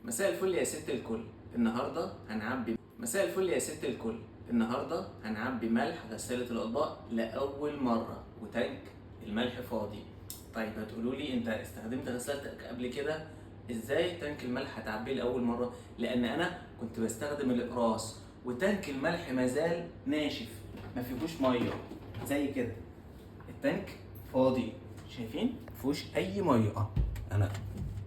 مساء الفل يا ست الكل. النهارده هنعبي مساء الفل يا ست الكل. النهارده هنعبي ملح غسالة الأطباق لأول مرة وتانك الملح فاضي. طيب هتقولوا لي انت استخدمت غسالتك قبل كده، ازاي تانك الملح هتعبيه لأول مرة؟ لأن أنا كنت بستخدم الإقراص وتانك الملح مازال ناشف ما فيهوش مية زي كده، التانك فاضي، شايفين؟ مفيهوش أي مية. أنا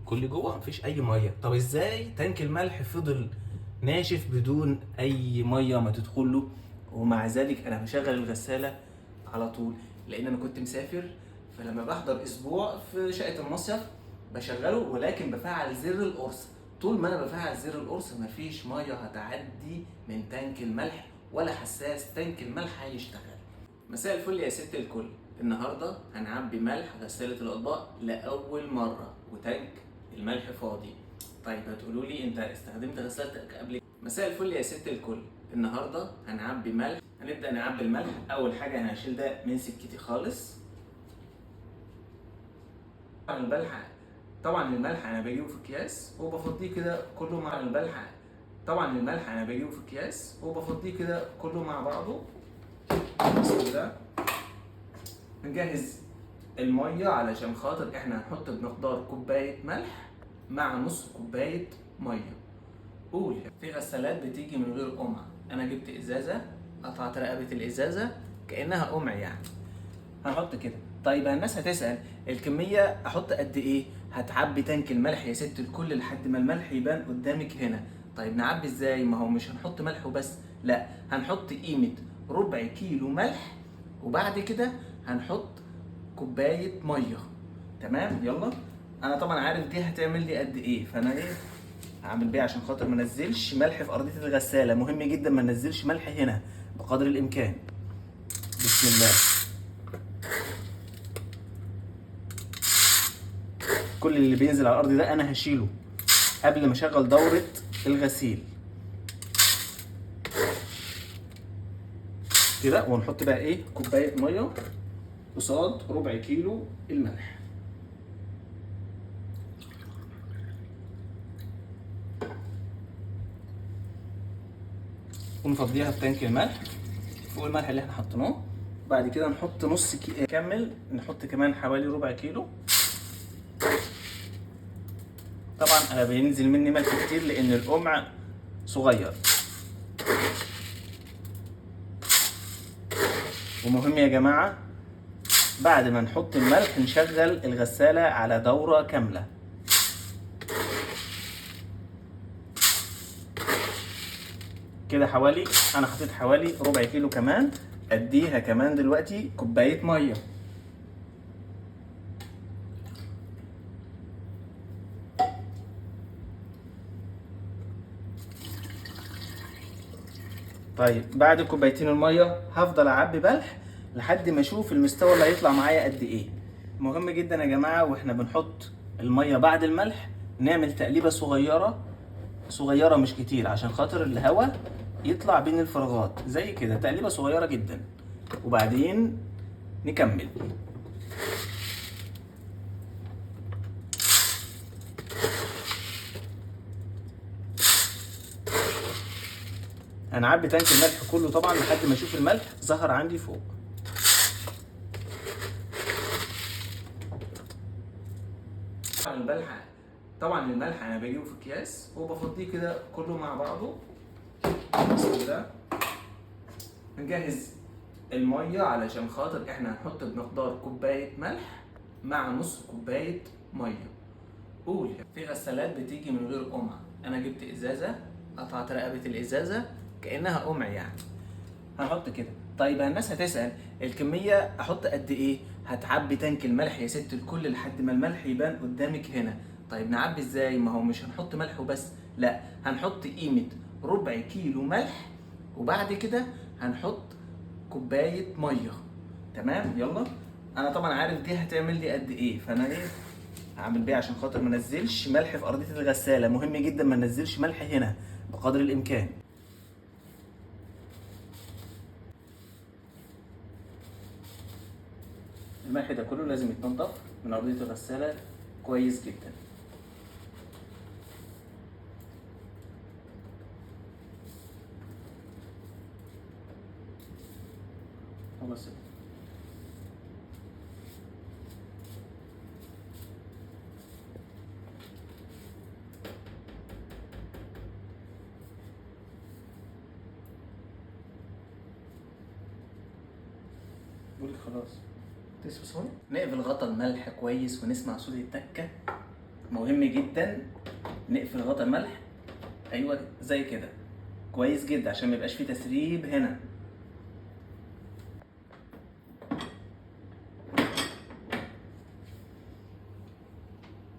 كل جوه مفيش اي مية. طب ازاي تانك الملح فضل ناشف بدون اي مية ما تدخله، ومع ذلك انا بشغل الغسالة على طول؟ لان انا كنت مسافر، فلما بحضر اسبوع في شقه المصيف بشغله، ولكن بفعل زر القرص. طول ما انا بفعل زر القرص مفيش مية هتعدي من تانك الملح ولا حساس تانك الملح هيشتغل. مساء الفل يا ست الكل. النهارده هنعبي ملح غسالة الاطباق لاول مرة وتانك الملح فاضي. طيب هتقولوا لي انت استخدمت غسالتك قبل. مساء الفل يا ست الكل. النهارده هنعبي ملح. هنبدا نعبي الملح. اول حاجة انا هشيل ده من سكتي خالص. طبعا الملح انا بجيبه في اكياس وبفضيه كده كله مع الملح. طبعا الملح انا بجيبه في اكياس وبفضيه كده كله مع بعضه. بسم الله. نجهز المية علشان خاطر احنا هنحط بمقدار كوباية ملح مع نص كوباية مية. قول في غسالات بتيجي من غير قمع، انا جبت ازازة قطعت رقبة الازازه كانها قمع يعني، هنحط كده. طيب الناس هتسال الكمية احط قد ايه؟ هتعبي تانك الملح يا ست الكل لحد ما الملح يبان قدامك هنا. طيب نعبي ازاي؟ ما هو مش هنحط ملح وبس، لا هنحط قيمة ربع كيلو ملح وبعد كده هنحط كوباية مية. تمام؟ يلا. انا طبعا عارف دي هتعمل لي قد ايه، فانا ايه هعمل بيها عشان خاطر ما انزلش ملح في ارضية الغسالة. مهم جدا ما ننزلش ملح هنا بقدر الامكان. بسم الله. كل اللي بينزل على الارض ده انا هشيله قبل ما اشغل دوره الغسيل كده. ونحط بقى ايه؟ كوباية مية قصاد ربع كيلو الملح. ونفضيها في تانك الملح فوق الملح اللي احنا حطيناه. بعد كده نحط نص كيلو، نكمل نحط كمان حوالي ربع كيلو. طبعا انا بينزل مني ملح كتير لان القمع صغير. ومهم يا جماعة بعد ما نحط الملح نشغل الغسالة على دورة كاملة. كده حوالي انا حطيت حوالي ربع كيلو كمان، اديها كمان دلوقتي كوباية مية. طيب بعد كوبايتين المية هفضل اعبي ملح لحد ما اشوف المستوى اللي هيطلع معايا قد ايه. مهم جدا يا جماعة واحنا بنحط المية بعد الملح نعمل تقليبه صغيرة صغيرة مش كتير عشان خاطر الهواء يطلع بين الفراغات زي كده، تقليبه صغيرة جدا، وبعدين نكمل. هنعبي تانك الملح كله طبعا لحد ما اشوف الملح ظهر عندي فوق. طبعا الملح انا بجيبه في اكياس وبفضيه كده كله مع بعضه. بسم الله. نجهز المية علشان خاطر احنا هنحط بمقدار كوباية ملح مع نص كوباية مية. قول في غسالات بتيجي من غير قمع، انا جبت ازازة قطعت رقبة الازازه كانها قمع يعني، هنحط كده. طيب الناس هتسال الكمية احط قد ايه؟ هتعبي تانك الملح يا ست الكل لحد ما الملح يبان قدامك هنا. طيب نعبي ازاي؟ ما هو مش هنحط ملح وبس، لا هنحط قيمة ربع كيلو ملح وبعد كده هنحط كوباية مية. تمام؟ يلا. انا طبعا عارف دي هتعمل لي قد ايه، فانا ايه هعمل بيها عشان خاطر ما انزلش ملح في ارضية الغسالة. مهم جدا ما ننزلش ملح هنا بقدر الامكان. الملح ده كله لازم يتنضف من ارضية الغسالة كويس جدا. خلاص. بقولك خلاص. تسوي نقفل غطا الملح كويس ونسمع صوت التكه. مهم جدا نقفل غطا الملح، ايوه زي كده كويس جدا عشان ما يبقاش فيه تسريب هنا.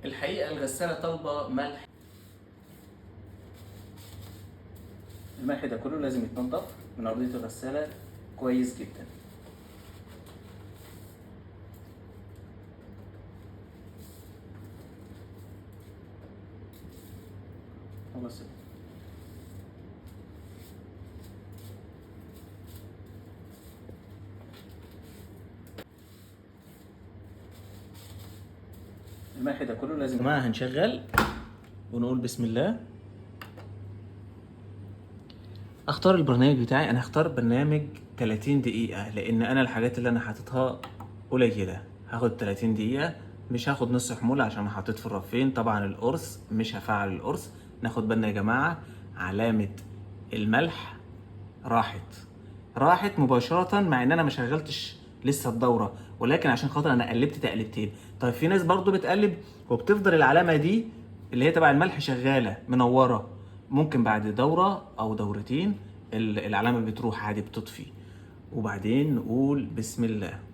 الحقيقة الغسالة طالبه ملح. الملح ده كله لازم يتنضف من ارضية الغسالة كويس جدا. خلاص. الملح ده كله لازم. يا جماعة هنشغل ونقول بسم الله. اختار البرنامج بتاعي، انا هختار برنامج 30 دقيقة لان انا الحاجات اللي انا حاططها قليلة. هاخد 30 دقيقة، مش هاخد نص حمولة عشان انا حطيت في الرفين. طبعا القرص مش هفعل القرص. ناخد بالنا يا جماعة، علامة الملح راحت مباشرة مع ان انا ما شغلتش لسه الدورة، ولكن عشان خاطر انا قلبت تقلبتين. طيب في ناس برضو بتقلب وبتفضل العلامة دي اللي هي تبع الملح شغالة منورة، ممكن بعد دورة او دورتين العلامة بتروح عادي، بتطفي. وبعدين نقول بسم الله.